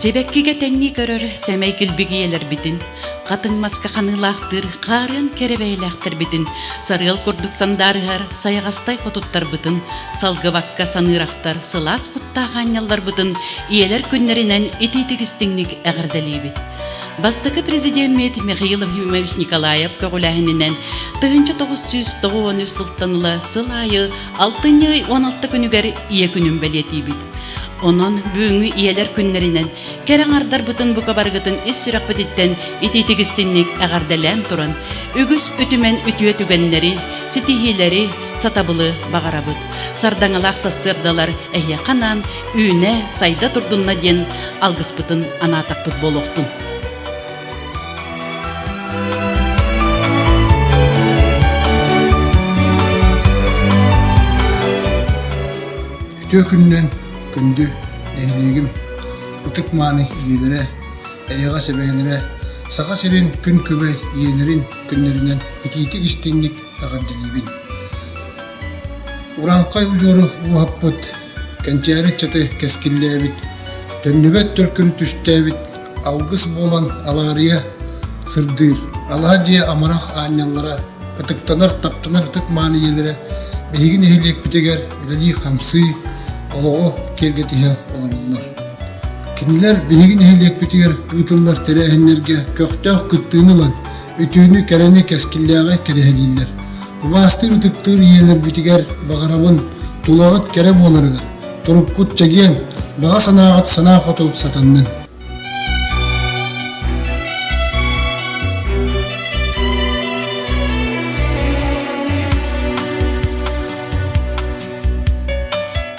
Сибэккигэ тэҥнии көрөр сэмэй килбик ийэлэрбитин, хатыҥ маска ханыылаахтыыр хаарыан кэрэ бэйэлээхтэрбитин, сарыал курдук сандаарыһар сайаҕастай хотуттарбытын, салгыбакка саныырахтар сылаас куттаах аанньалларбытын ийэлэр күннэринэн итиитик истиҥник эҕэрдэлиибит. Бастакы президеммит Михаил Ефимович Николаев көҕүлээһининэн 1993 сылтан ыла сыл аайы алтынньы ый 16 күнүгэр Ийэ күнүн бэлиэтиибит. Онон бүгүҥҥү ийэлэр күннэринэн кэрэ аҥардарбытын бука барыгытын ис сүрэхпититтэн итиитик истинник эҕэрдэлээн туран, үгүс үтүмэн үтүө түгэннэри, ситиһиилэри, сатабылы баҕарабыт. Сардаҥалаах сарсыардалар эһиэхэ анаан үүнэ, сайда турдунна диэн алгыспытын анаатахпыт буолуохтун. Үтүө күнүнэн күндү нэһилиэгим ытык-мааны ийэлэрэ, эйэҕэс эбээлэрэ, Саха сирин күн күбэй ийэлэрин күннэринэн итиитик-истиҥник эҕэрдэлиибин. Урааҥхай удьуору ууһаппыт, кэнчээри ыччаты кэскиллээбит, төннүбэт төркүн түстээбит, алгыс буолан алаарыйа сырдыыр, алаһа дьиэ амарах аанньаллара, ытыктанар, таптанар ытык мааны ийэлэрэ биһиги нэһилиэкпитигэр үлэлии-хамсыы, олоҕу киэргэтиһэ олороллор. Кинилэр биһиги нэһилиэкпитигэр ыытыллар тэрээһиннэргэ көхтөөх кыттыыны ылан, үтүөнү, кэрэни, кэскиллээҕи кэрэһэлииллэр. Убаастыыр ытыктыыр ийэлэрбитигэр баҕарабын тулаҕыт кэрэ буоларыгар, туруккут чэгиэн, баҕа санааҕыт санаа хоту сатаннын.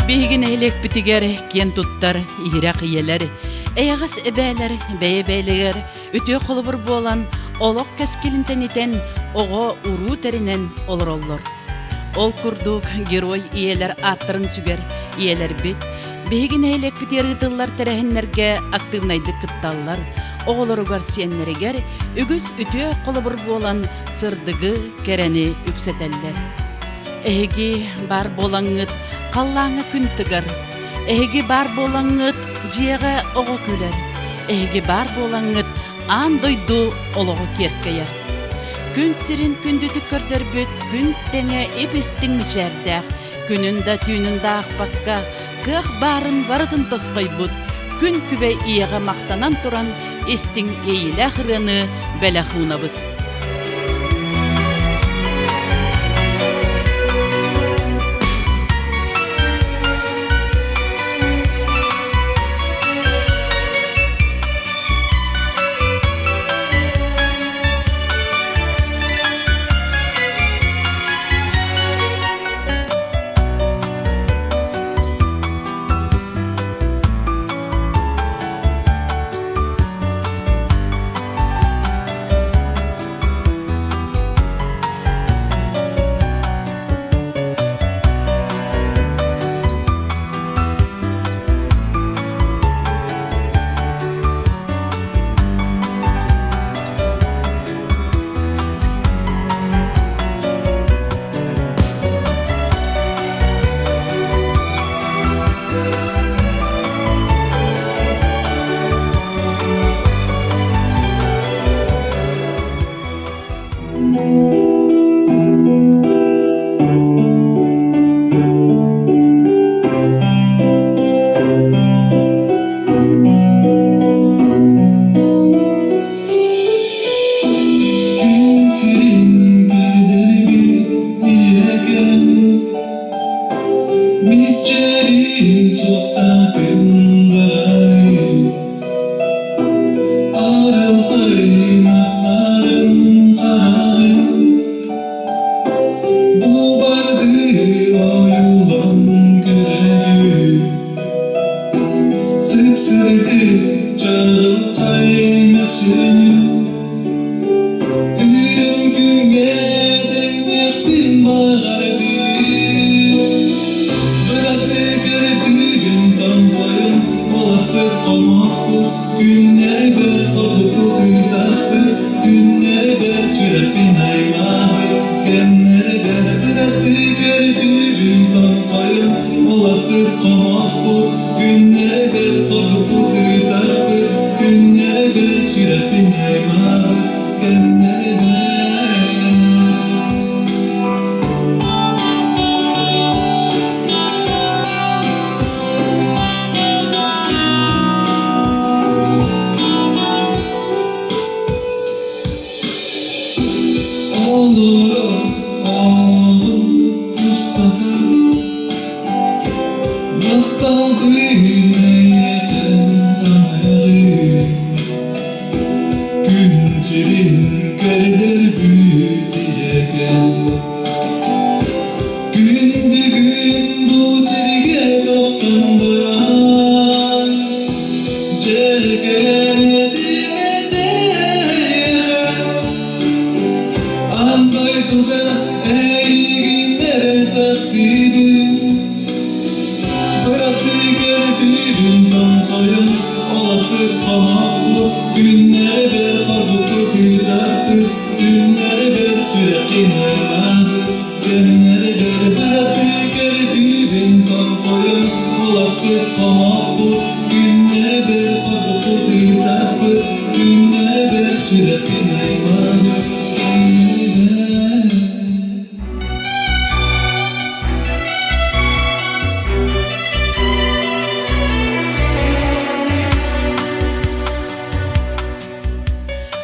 Биһиги нэһилиэкпитигэр киэн туттар иһирэх ийэлэр, эйэҕэс эбээлэр бэйэ-бэйэлэригэр үтүө холобур буолан, олох кэскилин тэнитэн, оҕо-уруу тэринэн олороллор. Ол курдук, герой ийэлэр ааттарын сүгэр ийэлэрбит биһиги нэһилиэкпитигэр ыытыллар тэрээһиннэргэ актыыбынайдык кытталлар, оҕолоругар, сиэннэригэр үгүс үтүө холобур буолан сырдыгы, кэрэни үксэтэллэр. Эһиги баар буолаҥҥыт халлааҥҥа күн тыгар, эһиги баар буолаҥҥыт дьиэҕэ оҕо күлэр, эһиги баар буолаҥҥыт аан дойду олоҕу киэркэйэр. Күн сирин күндүтүк көрдөрбүт күн тэҥэ ип-истиҥ мичээрдээх, күнүн да түүнүн да аахпакка, кыах баарын барытын тосхойбут күн күбэй ийэҕэ махтанан туран истиҥ иэйиилээх ырыаны бэлэх уунабыт. Күн сирин көрдөрбүт ийэкэм Мичээрин суохтаатым даҕаны Арылхай нарын хараҕын Бу барды ойуулан көрөбүн Сып-сырдык чаҕылхай мөссүөнүн Үрүҥ күҥҥэ тэҥнэхпин баҕардым Бырастыы көрдүүбүн тоҥхойон Олоспут хомохпут Күннэрбэр хоргуппут ыытахпыт Күннэрбэр сүрэхпин аймаабыт Кэмнэрбэр бырастыы көрдүүбүн тоҥхойон Олоспут хомохпут Күннэрбэр хоргуппут ыытахпыт. Олорор олоҕун устата Махталбын эйиэхэ аныыр Күн сирин көрдөрбүт ийэкэм Күндүгүн бу сиргэ тохтондорон Дьэ кэлэн этим этэйэҕэ Аан дойдуга эйигин эрэ таптыыбын Бырастыы түүбүн тоҥхойон олохпут хомоппут Күннэрбэр хоргуппут ыытаппыт Түннэрбэр сүрэххин аймаабыт Кэмнэрбэр бырастыы түүбүн тоҥхойон олохпут хомоппут Күннэрбэр хоргуппут ыытаппыт Түннэрбэр сүрэххин аймаабыт Күннэрбэр.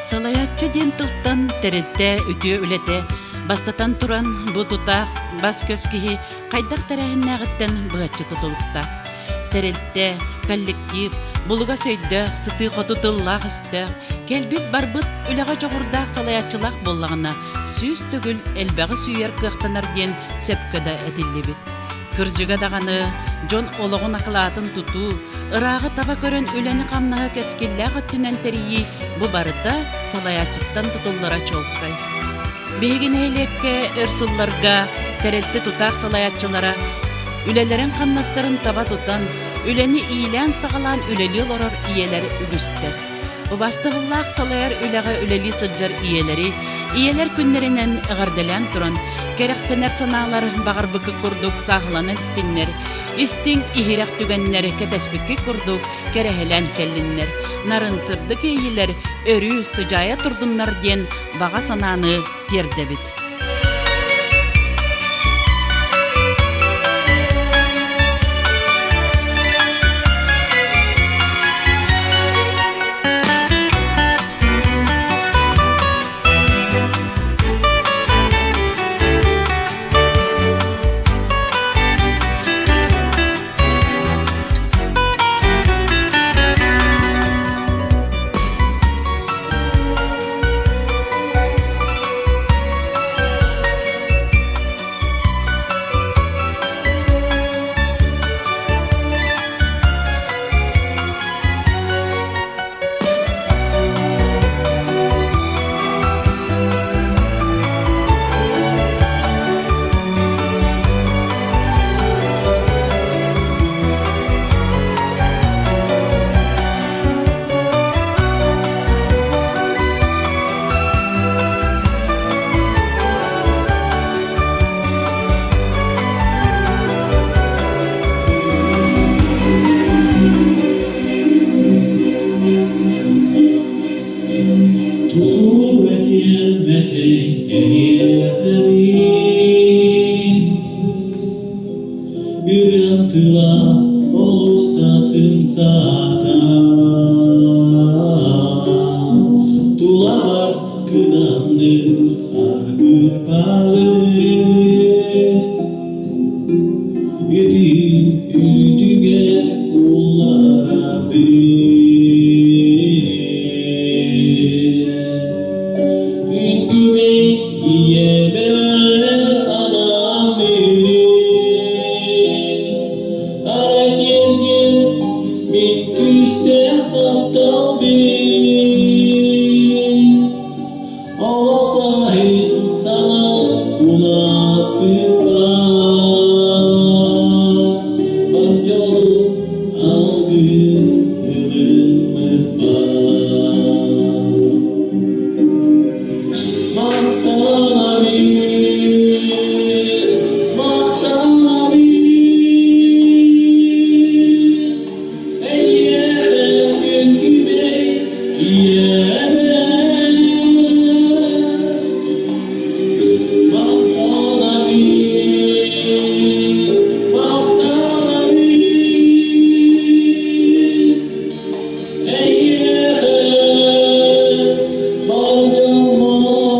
Салайааччы диэн тылтан тэрилтэ үтүө үлэтэ бастатан туран бу тутаах бас-көс киһи хайдах тэрээһиннээҕиттэн быһаччы тутулуктаах. Тэрилтэ, коллектив, булугас өйдөөх, сытыы-хоту тыллаах-өстөөх, кэлбит-барбыт үлэҕэ дьоҕурдаах салайааччылаах буоллаҕына, 100 төгүл элбэҕи сүүйэр кыахтанар диэн сөпкө да этиллибит. Кырдьыга даҕаны, дьон олоҕун акылаатын тутуу, ырааҕы таба көрөн үлэни-хамнаһы кэскиллээх өттүнэн тэрийии бу барыта салайааччыттан тутуллара чуолкай. Биһиги нэһилиэккэ өр сылларга тэрилтэ тутаах салайааччылара үлэлэрин-хамнастарын таба тутан, үлэни иилээн-саҕалаан үлэлии олорор ийэлэр үгүстэр. Убаастабыллаах салайар үлэҕэ үлэлии сылдьар ийэлэри ийэлэр күннэринэн эҕэрдэлээн туран, кэрэхсэнэр санаалар баҕарбыкы курдук сааһылана истиннэр, истиҥ иһирэх түгэннэр кэтэспикки курдук кэрэһэлээн кэллиннэр, нарын сырдык иэйиилэр өрүү сыдьаайа турдуннар диэн баҕа санааны тиэрдэбит. Тугу этиэм этэй эйиэхэбин Үрэн тыла олус да сымсата Тулабар кыдамныыр аргыппары Итин үрдүгэр улларабын Үҥкүмэй ийэбэр анааммын Арай тиэргэн мин күүстээх тапталбын Оҕо сааһын санаан улааппыппар Бар дьолу алгыыр ылыммыппар Махтанабын, махтанабын Эйиэхэ күн күбэй ийэбэр Махтанабын, махтанабын Эйиэхэ бар дьоммор.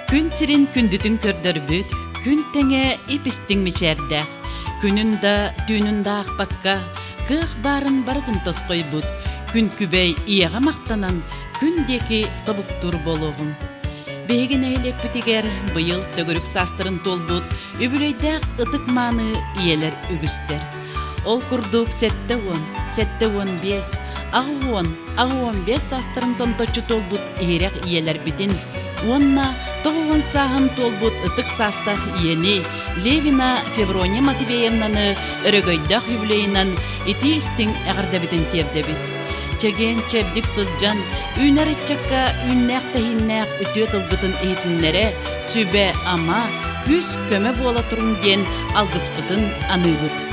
Күн сирин күндүтүн көрдөрбүт, күн тэҥэ ип-истиҥ мичээрдээх, күнүн да, түүнүн да аахпакка, кыах баарын барытын тосхойбут, күн күбэй ийэҕэ махтанан, күн диэки тобуктуур буолуоҕуҥ. Биһиги нэһилиэкпитигэр быйыл төгүрүк саастарын туолбут үбүлүөйдээх ытык-мааны ийэлэр үгүстэр. Ол курдук 70, 75, 80, 85 саастарын томточчу туолбут иһирэх ийэлэрбитин уонна 90 сааһын туолбут ытык саастаах ийэни Левина Феврония Матвеевнаны өрөгөйдөөх юбилейынан итии-истиҥ эҕэрдэбитин тиэрдэбит. Чэгиэн-чэбдик сылдьан, үүнэр ыччакка үүннээх-тэһииннээх үтүө тылгытын иһитиннэрэ, сүбэ-ама, күүс-көмө буола туруҥ диэн алгыспытын аныыбыт.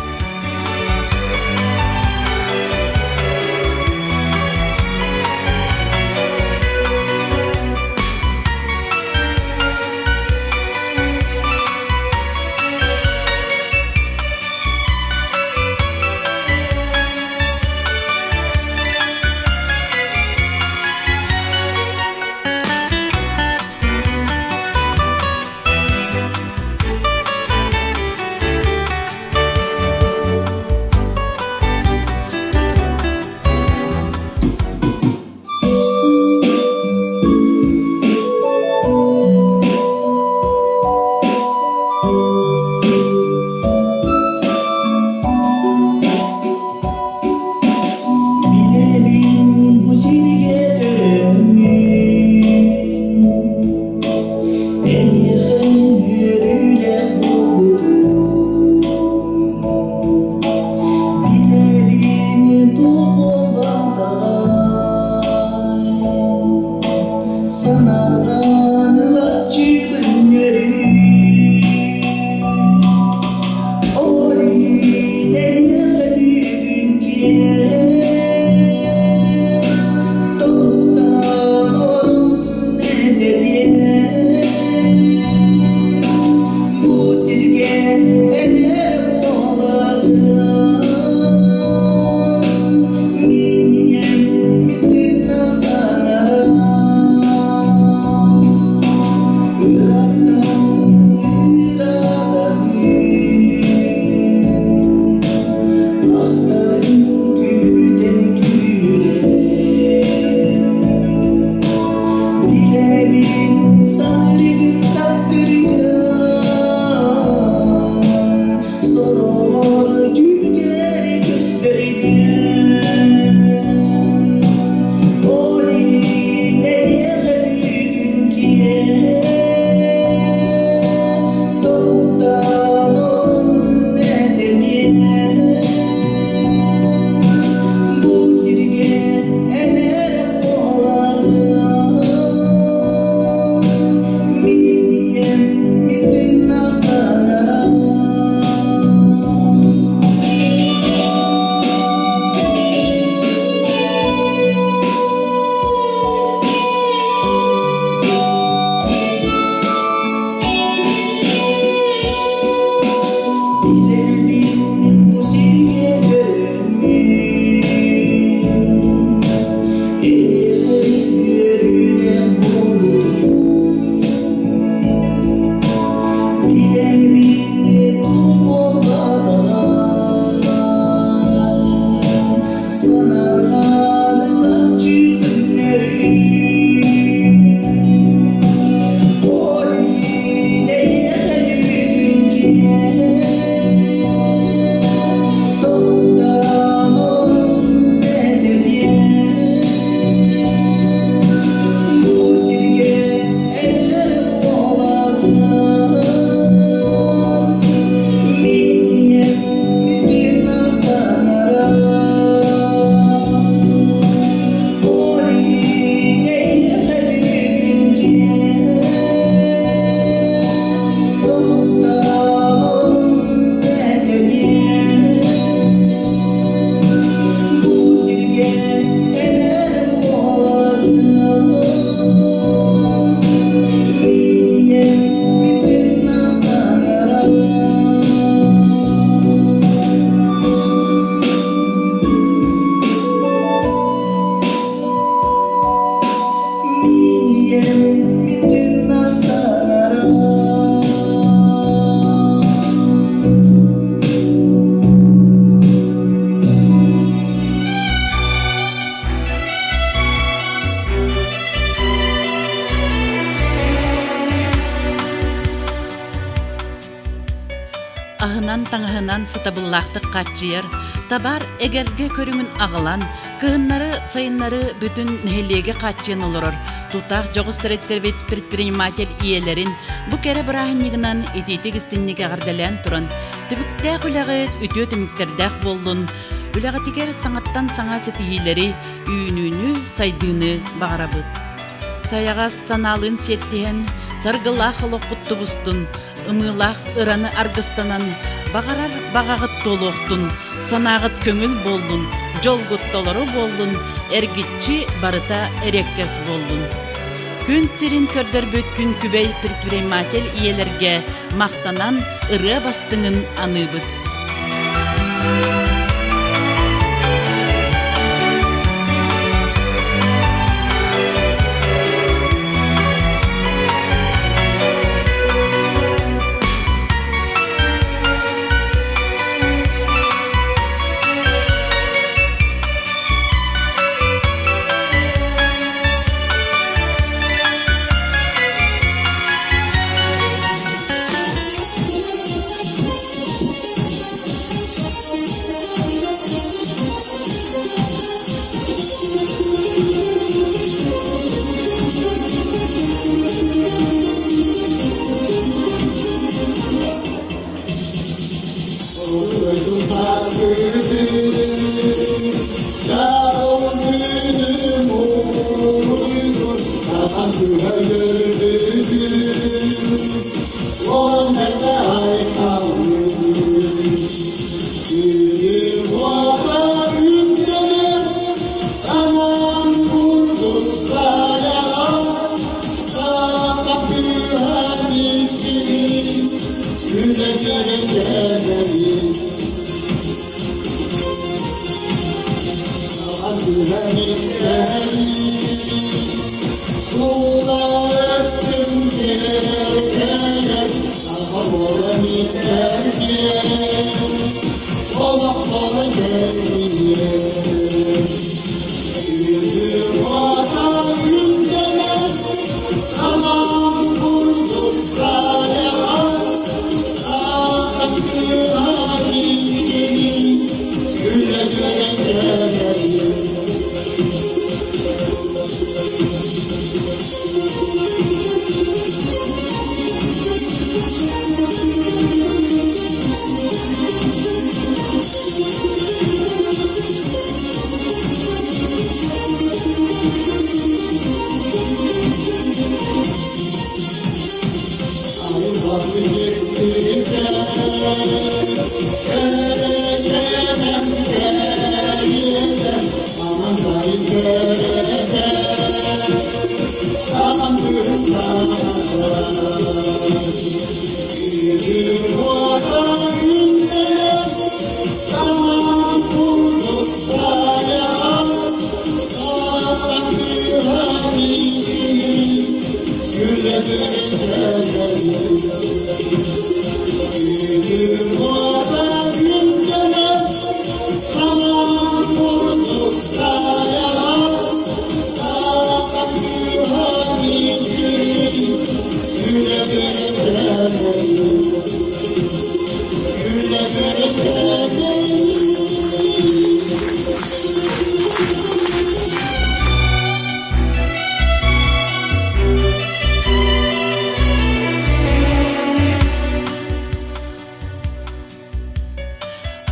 Эйиэхэ үөрүүлээх буолбутум, билэбин туох буолбатаҕай, санаарҕаан ылаччыбын өрүү. Ол иһин эйиэхэ бүгүн киэһэ тобуктаан олорон этэбиэн, бу сиргэ эдэр буоларым, мин ийэм мин тыыннаахтанарым. Ыраттан ыратан мин, ахтарым күүтэн күүрэн, билэбин саныыргын таптыыргын, сороҕор түүлгэр көстөрбүн. Ол иһин эйиэхэ бүгүн киэһэ тобуктаан олорон этэбиэн, бу сиргэ эн эрэ буолаҕын, мин ийэм мин тыыннаахтанарам. Билэбин бу сиргэ көрөммүн, эйиэхэ үөрүүлээх буолбутум. Билэбин туох буолбатаҕа, санаарҕаан ылаччы күннэрим. Ол иһин эйиэхэ бүгүн киэһэ тобуктаан олорон этэбиэн, бу сиргэ эн эрэ буолаҕын, мин ийэм мин тыыннаахтанарым. Ол иһин эйиэхэ бүгүн киэһэ тобуктаан олорон этэбиэн, бу сиргэ эн эрэ буолаҕын, мин ийэм мин тыыннаахтанарым. Мин ийэм мин тыыннаахтанарым. Аһынан-таҥаһынан сатабыллаахтык хааччыйар, табаар эгэлгэ көрүҥүн аҕалан, кыһыннары-сайыннары бүтүн нэһилиэги хааччыйан олорор тутаах дьоҕус тэрилтэбит предприниматель ийэлэрин бу кэрэ бырааһынньыгынан итиитик-истиҥник эҕэрдэлээн туран, түбүктээх үлэҕит үтүө түмүктэрдээх буоллун, үлэҕитигэр саҥаттан саҥа ситиһиилэри, үүнүүнү, сайдыыны баҕарабыт. Сайаҕас санаалыын сиэттиһэн, саргылаах олоххут тубустун, ымыылаах ыраны аргыстанан, баҕарар баҕаҕыт туолуохтун, санааҕыт көҥүл буоллун, дьолгут толору буоллун, эргиччи барыта эриэккэс буоллун. Күн сирин көрдөрбүт күн күбэй предприниматель ийэлэргэ махтанан ырыа бастыҥын аныыбыт. Күлэ-күлэ кэлэйин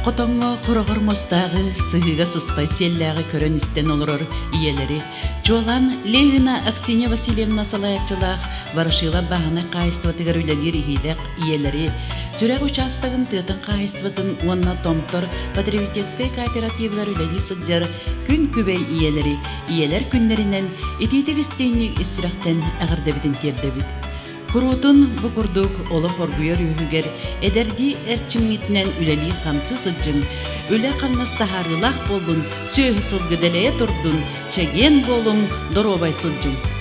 Хотоҥҥо хороҕор муостааҕы, сыһыыга сыспай сиэллээҕи көрөн-истэн олорор ийэлэри, чуолаан Левина Аксинья Васильевна салайааччылаах Ворошилов бааһынай хаһаайыстыбатыгар үлэлиир иһиилээх ийэлэри, Сүрэх учаастагын тыатын хаһаайыстыбатын уонна Томтор потребительскай кооперативыгар үлэлии сылдьар күн күбэй ийэлэри ийэлэр күннэринэн итиитик-истиҥник ис сүрэхтэн эҕэрдэбитин тиэрдэбит. Куруутун бу курдук олох оргуйар үөһүгэр эдэрдии эрчимҥитинэн үлэлии-хамсыы сылдьыҥ, үлэ-хамнас таһаарыылаах буоллун, сүөһү-сылгы дэлэйэ турдун, чэгиэн буолуҥ, доруобай сылдьыҥ!